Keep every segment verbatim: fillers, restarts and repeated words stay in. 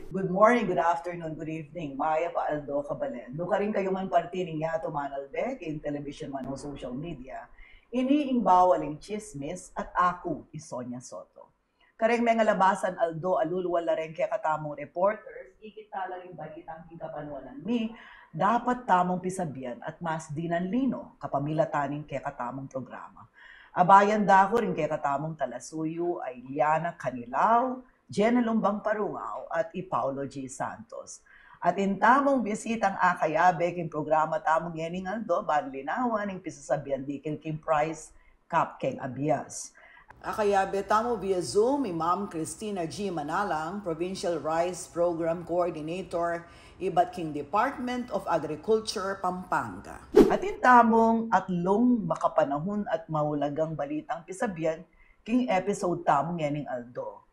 Good morning, good afternoon, good evening, mayap a aldo, kabalen. Nukarin kayu man parti ning yatu manalbe king television man o social media, ini ing Bawal ing Tsismis at aku i Sonia Soto. Kareng mengalabasan aldo, alulwal la reng kekatamung reporters, ikit tala ring balitang king kapanwalan mi dapat tamung pisabian at mas dinan lino kapamilatan ning kekatamung programa. Abayan da ku ring kekatamung talasuyu a i Liana Canilao, Jenna Lumbang Parungao at i Paulo G Santos. At ing tamung bisitang akayabe king programa tamu ngening aldo ban linawan ing pisasabian dikil king price cap keng abias. Akayabe tamu via Zoom i Ma'am Christina G Manalang, Provincial Rice Program Coordinator ibat king Department of Agriculture, Pampanga. Atin tamung atlung makapanahun at maulagang balitang pisabian king episode tamu ngening aldo.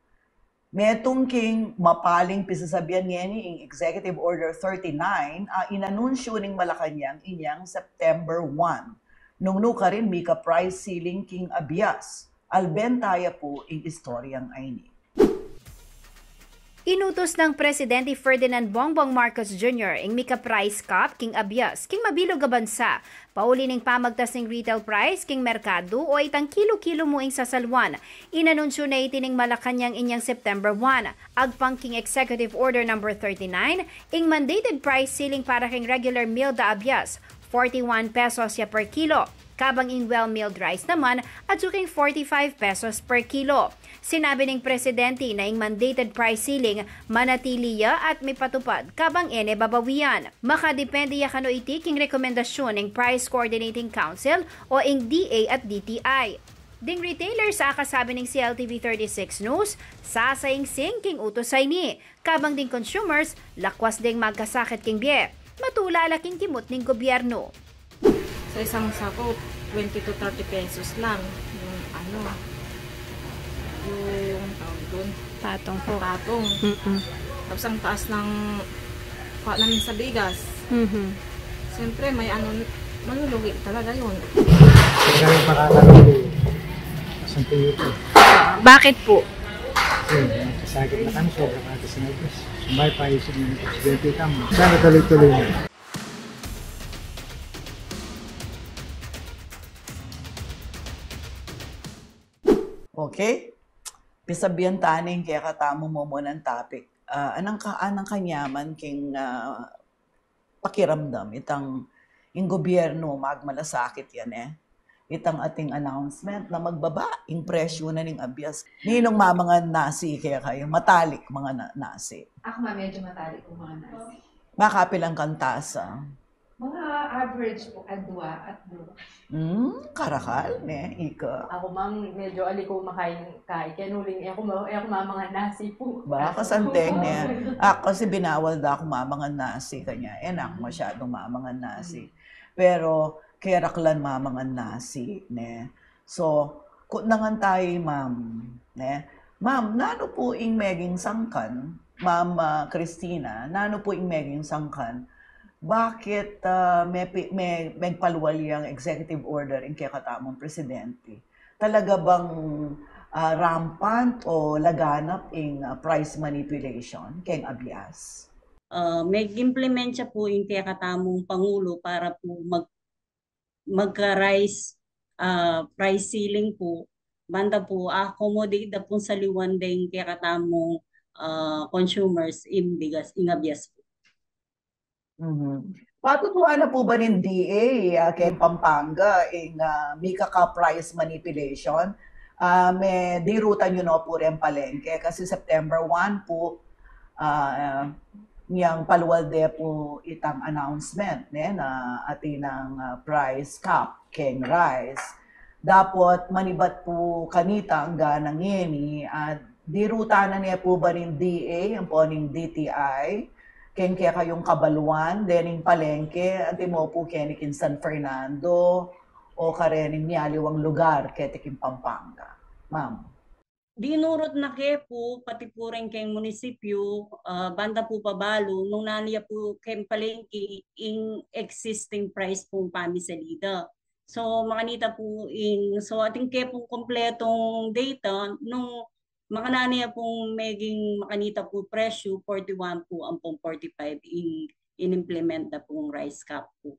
Metung king mapaling pisasabian ngeni ing Executive Order thirty-nine a inanunsyu ning Malacañang inyang September one. Nung nukarin mika price ceiling king abias. Alben taya pu ing istoryang ayni. Inutus nang Presidente Ferdinand Bongbong Marcos Junior ing mika price cap king abias king mabilug a bansa, pauli ning pamagtas ning retail price king merkadu o itang kilu-kilu mu ing sasalwan. Inanunsyu na iti ning Malacañang inyang September one. Agpang king Executive Order number thirty-nine, ing mandated price ceiling para king regular milled a abias, forty-one pesos ya per kilo. Kabang ing well milled rice naman, atsu king forty-five pesos per kilo. Sinabi ning Presidente na ing mandated price ceiling manatili ya at mipatupad kabang e ne babawian. Makadepende ya kanu iti king rekomendasyun ning Price Coordinating Council o ing D A at D T I. Ding retailers a kasabi ning C L T V thirty-six News, sasaingsing king utus a ini. Kabang ding consumers, lakwas deng magkasakit king bie. Matula la king kimut ning gobyernu. Sa isang sako, twenty to thirty pesos lang. Yung ano, yung tawag doon, patong po. Patong. Mm-mm. Tapos ang taas ng kuha namin sa bigas. Mhm. Siyempre, may ano, malulugi talaga yun. Kaya kami makakaroon, eh. Siyempre ito. Bakit po? Yun, sakit na kami, sobrang atas na ito. May paisip ng presidente kami. Sana tuloy-tuloy na. Okay? Pisabian ta ning kekatamung mumunang topic. Ah, anang ka-, anang kanyaman king, ah, pakiramdam itang ing gobyernu magmalasakit yan, eh. Itang ating announcement na magbaba ing presyu na ning abias. Ninong mamangan nasi kekayu? Matalik mangan na-, nasi? Ako, ma, medyo matalik mangan nasi. Makapilan kang tasa? Mga average po, adwa, atlo. Hmm, karakal, ne, ika. Ako, ma'am, medyo ali ko makain-kain. Kaya nuling, e ako ma-, e ako mamangan nasi po. Ba, kasanteng, ne? Ako kasi binawal da ako mamangan nasi kanya. E na ako masyadong mamangan nasi. Pero, keraklan mamangan nasi, ne? So, kutnangan tayu, ma'am, ne? Ma'am, nanu pu ing meging sangkan, Ma'am, ah, Christina, nanu pu ing meging sangkan, bakit, ah, me-, me-, megpalual yang executive order ing kekatamung presidente? Talaga bang, ah, rampant o laganap ing, ah, price manipulation keng abias? Ah, meg-implement ya pu ing kekatamung Pangulo para pu mag-, magka-rice, ah, price ceiling pu, banda pu, accommodate da pung saliwan deng kekatamung, ah, consumers ing bigas, ing abias pu. Mhm. Patutuan na pu ba ning D A, ah, keng Pampanga ing, ah, mika ka price manipulation? Ah, me-, dirutan yu no pu reng palengke kasi September one pu, ah, nyang palual de pu itang announcement, ne, na atin nang, ah, price cap keng rice. Dapot manibat pu kanita anggang ngeni, ah, dirutan na ne pu ba ning D A, ampo ning D T I, keng kekayung kabaluan dening palengke, antimo pu keni king San Fernando o karening mialiwang lugar keti king Pampanga, ma'am? Dinurut na ke pu, pati pu reng keng munisipyu, ah, banda pu pabalu, nung nanu ya pu keng palengke ing existing price pung pamisalida. So, makanita pu ing, so, atin ke pung kumpletong data, nung Makananu ya pung meging makanita pu presyu, forty-one pu ampong forty-five ing inimplement da pung rice cap pu.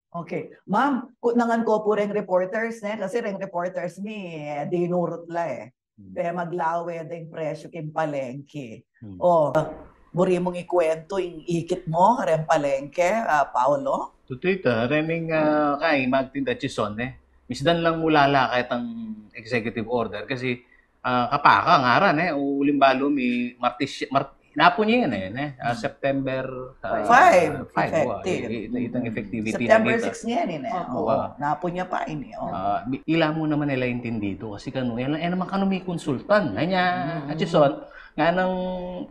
Okay. Ma'am, ku-, nangan ku pu reng reporters, ne? Kasi reng reporters mi, eh, dinurut la, eh. Kaya maglawe ding presyu king palengke. O, buri mung ikuwentu ing ikit mu kareng palengke, ah, Paolo? Tutu ita, reng, ah, kay magtinda, Chison, eh. Misdan lang mu lala ketang executive order kasi, ah, kapaka ngaran, eh, uling balu mi Martis, Mart-, napun ya yan, eh, ne? Ah, September, ah, Five, five, wa, effective. I-, i-, itang effectivity na September dita. six niya yan, eh. Opo. Oo, napun ya pa ini, oh. Ah, bi-, ila mu naman nila intindi to kasi kanu, ela, ela naman kanu mi konsultan, anya, Atchison, nganang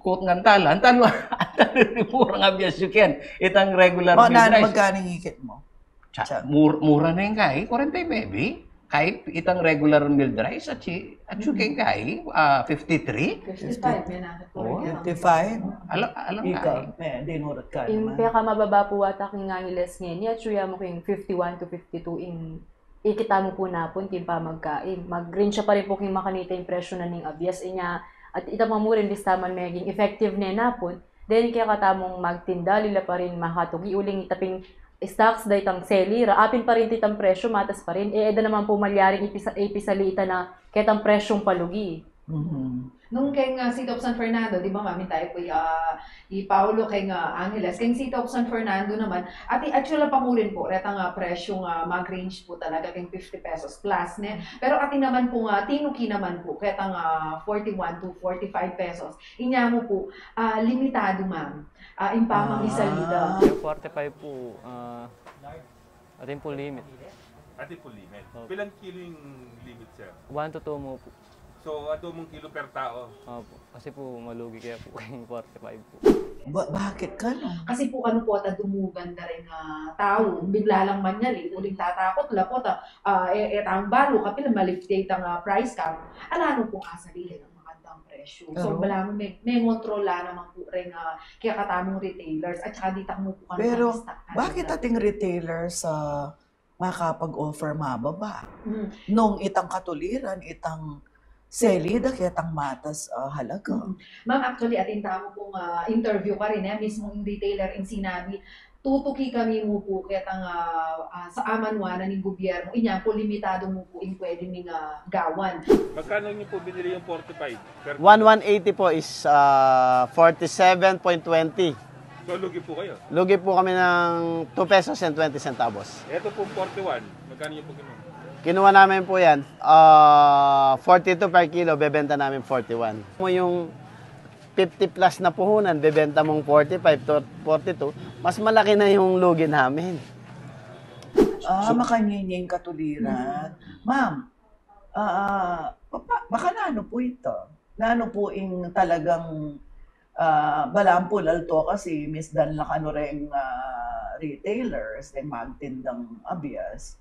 quote ngan tala, ang tala, ang tala ni murang abias yu ken, itang regular Oh, milled nanu, rice. Magkano ing ikit mu? Cha, mur-, mura na yung kai, forty-five, maybe. Kahit itang regular milled rice, at si, at yung kay kai, ah, fifty-three. Fifty-five, may nakit ko Oh. rin. Fifty-five? Alam, alam Ika, kai. May dinurut ka Ing naman. pinakamababa pu ata king Angeles ngeni, at suya mu king fifty-one to fifty-two ing ikit tamu pu napun king pamagkain. Mag-range siya pa rin pu king makanita ing presyu na ning abias. Inya, at ita pa mu rin, bista man meging effective ne napun, then kekatamung magtinda, lila pa rin makatugi, uling ita ping stocks da itang seli ra, apin pa rin itang presyu, matas pa rin. E, e da naman pu malyaring ipisa-, ipisali ita na ketang presyung palugi. Mhm. Nung keng, ah, City of San Fernando, di ba, mami, tayo po, ah, i Paolo keng, ah, Angeles. Keng City of San Fernando naman, at i-, actually pa mu rin po, retang, ah, presyung, ah, mag-range po talaga keng fifty pesos plus, ne? Pero atin naman po nga, tinuki naman po, ketang, ah, forty-one to forty-five pesos. Inya mu po, ah, limitado, ma'am. Ah, impamang isalida. Ah. Yung forty-five po, ah, atin po limit. Atin po limit. Opo. Pilang kilo yung limit, sir? One to two mu po. So, atin mong kilo per tao. Opo. Kasi po, malugi kaya po kayong forty-five po. Ba- bakit ka, no? Kasi po, ano po, ta dumugan da rin nga tao, bigla lang manyali, uling tatakot la po, ta, ah, e, e, tang balu, kapil, malifte itang, ah, price cap, ala no po kasali, yan ang magandang presyo. So, Oo. Bala mo, may, may ngontrola naman po rin, ah, kaya katamong retailers, at saka di tak mo po kami Pero, stock bakit talaga. Ating retailers sa makapag-offer mababa? Mm. Nung itang katuliran, itang selida, ketang matas, ah, halaga. Mm. Ma'am, actually, atin tamo pong, ah, interview ka rin, eh, mismo yung retailer, yung sinabi, tutuki kami mu po ketang, ah, ah, sa amanwanan ng gobyerno. Inya po, limitado mu po yung pwede ming, ah, gawan. Magkano niyo po binili yung forty-five? Per One one eighty po is ah, forty-seven point twenty. So, lugi po kayo. Lugi po kami ng two pesos and twenty centavos. Ito pong forty-one, magkano niyo po kinuha? Kinuha namin po yan, ah, forty-two per kilo, bebenta namin forty-one. Mo yung fifty plus na puhunan, bebenta mong forty-five to forty-two, mas malaki na yung lugi namin. Ah, makanyenyeng katuliran. Ma'am, ah, pa-, pa-, baka nanu po ita? Nanu po ing talagang, ah, balampulalto kasi misdan la kanu reng, ah, retailers, reng magtindang abias.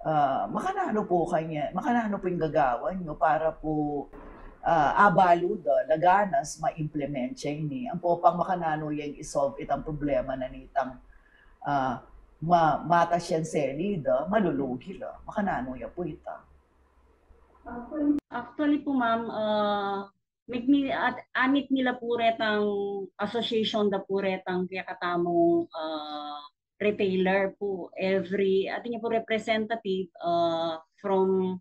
Ah, makananu po kanya, makananu po ing gagawan nyo para po, ah, abalu da, laganas, ma-implement ya ini. Ang po pang makananu yang i-solve itang problema na nitang, ah, ma-, matas yang selida, malulugi la. Makananu ya po ita? Actually po, ma'am, ah, mig-, mi-, at, amit nila po retang association da po retang kaya katamong, ah, retailer po. Every, atin niya po representative, ah, from,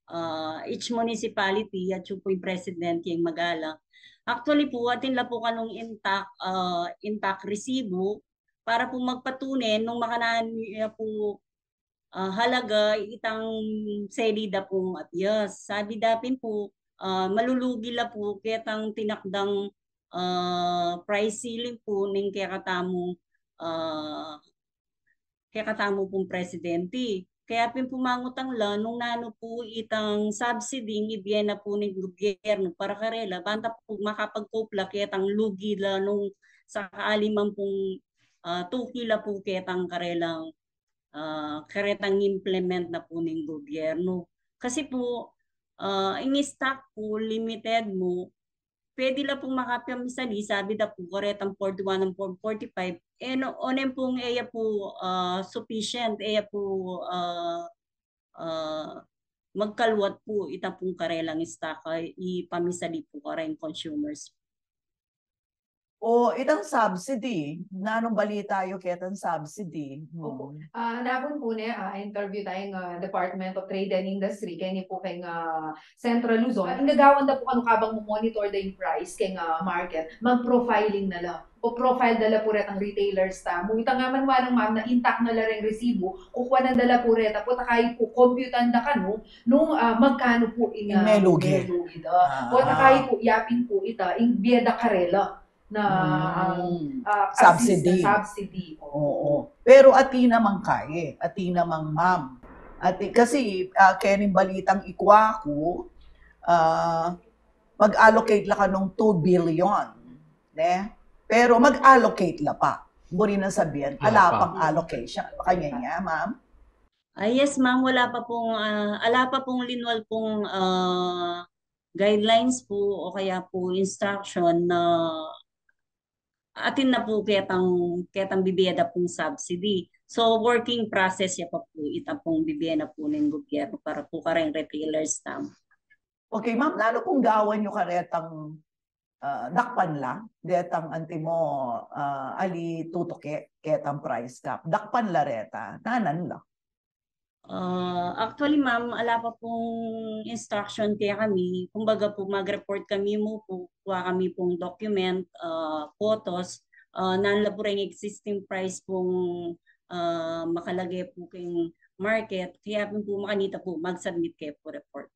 ah, each municipality, at yung po yung president yung magalang. Actually po, atin la po kanung intact, ah, intact resibo para po magpatune nung makananu ya po, ah, halaga itang selida pong abias. Sabi dapin po, ah, malulugi la po ketang tinakdang, ah, price ceiling po ning kekatamong, ah, kekatamu pong presidente. Kaya pin pumangutang la nung nanu po itang subsidy ing ibie na po ning gobyerno para karela, banta po makapag-cope la ketang lugi la nung sakali man pong, ah, tuki la po ketang karelang, ah, karetang implement na po ning gobyerno. Kasi po, ah, ing stock po, limited mo, pwede la pong makapamisali, sabi da po, karetang forty-one and forty-five. E, no, onen pong eya po, ah, sufficient, eya po, ah, ah, magkaluat pu ita pung karelang stock, ipamisali pu kareng consumers. O itang subsidy, nanung balita yu ketang subsidy? Opo. Ah, nabun pu ne, ah, interview tayung, ah, Department of Trade and Industry, keni pu keng, ah, Central Luzon. Ing gagawan da pu kanu kabang mo-monitor da ing price keng, ah, market, mag-profiling na la. O profile da la pu retang retailers tamu. Ita nga man wanang ma'am na intact na la reng resibo, kukuanan da la pu reta, pota kayi pu computan da kanu, nung, ah, magkanu pu ing, Ing ah, melugi. melugi da. Pota kayi pu, yapin pu ita, ing bie da karela na, ah, Mm. ah, Subsidy. assist na subsidy. Oo. Pero atin namang kayi, atin namang ma'am. Ati, kasi, ah, kening balitang ikwa ku, ah, mag-allocate la kanung two billion, ne? Pero mag-allocate la pa. Buri nang sabian, Ala ala pa. pang allocation. Kanya niya, ma'am? Ah, yes, ma'am, wala pa pung, ah, ala pa pung linwal pung, ah, guidelines pu o kaya pu instruction na atin na pu ketang, ketang bibie da pung subsidy. So, working process ya pa pu, ita pung bibie na pu ning gobyerno para pu kareng retailers tamu. Okay, ma'am, nanu pung gawan yu karetang, ah, dakpan la, detang antimo, ah, ali tutuke, ketang price cap. Dakpan la reta, nanan la. Ah, actually, ma'am, ala pa pung instruction kekami. Kumbaga pu, mag-report kami mu pu, kuha kami pung document, ah, photos, ah, nanu la pu reng existing price pung, ah, makalage pu keng market. Kaya pu makanita pu, mag-submit ke pu report.